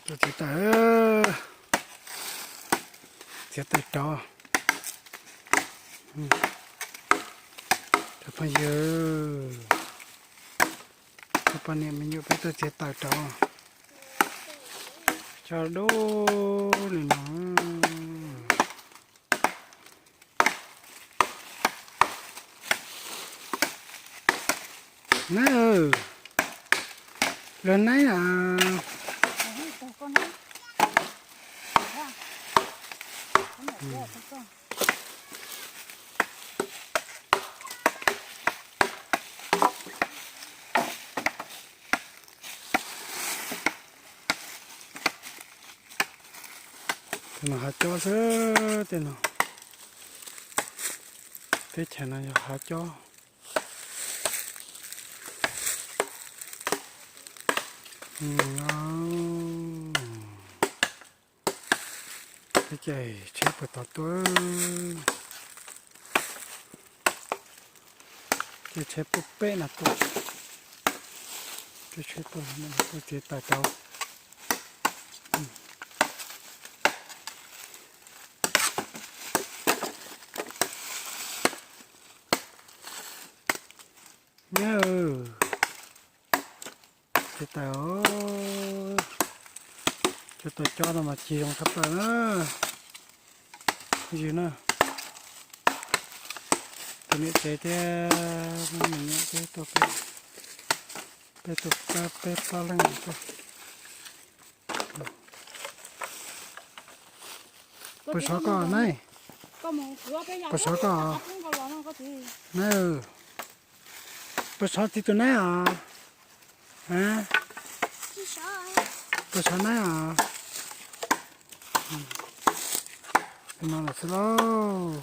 Tuaj txiav taws, txiav taws rauv. Cov phooj ywg, cov poj niam me nyuam peb tuaj txiav taws rauv. Cog dub li no. Nab, luag naib na. Tej no hav cob xwb, tej no, teb chaws no yog hav cob. Teb chaws tsheb puag tod tuaj, tsheb puag pem no tuaj, tsheb tuaj, tuaj txiav taws rauv. Nab, txiav taws os, cov taws cob no mas ci zoo tshaj plaws na. Ywg na, tus niam tsev thiab me nyuam peb tuaj, peb tuaj pab, peb pab leej tuaj. Puas sov koj na? Puas sov koj na? Puas sov txiv tus nab os? Puas sov nab os? No lawm xwb lauj.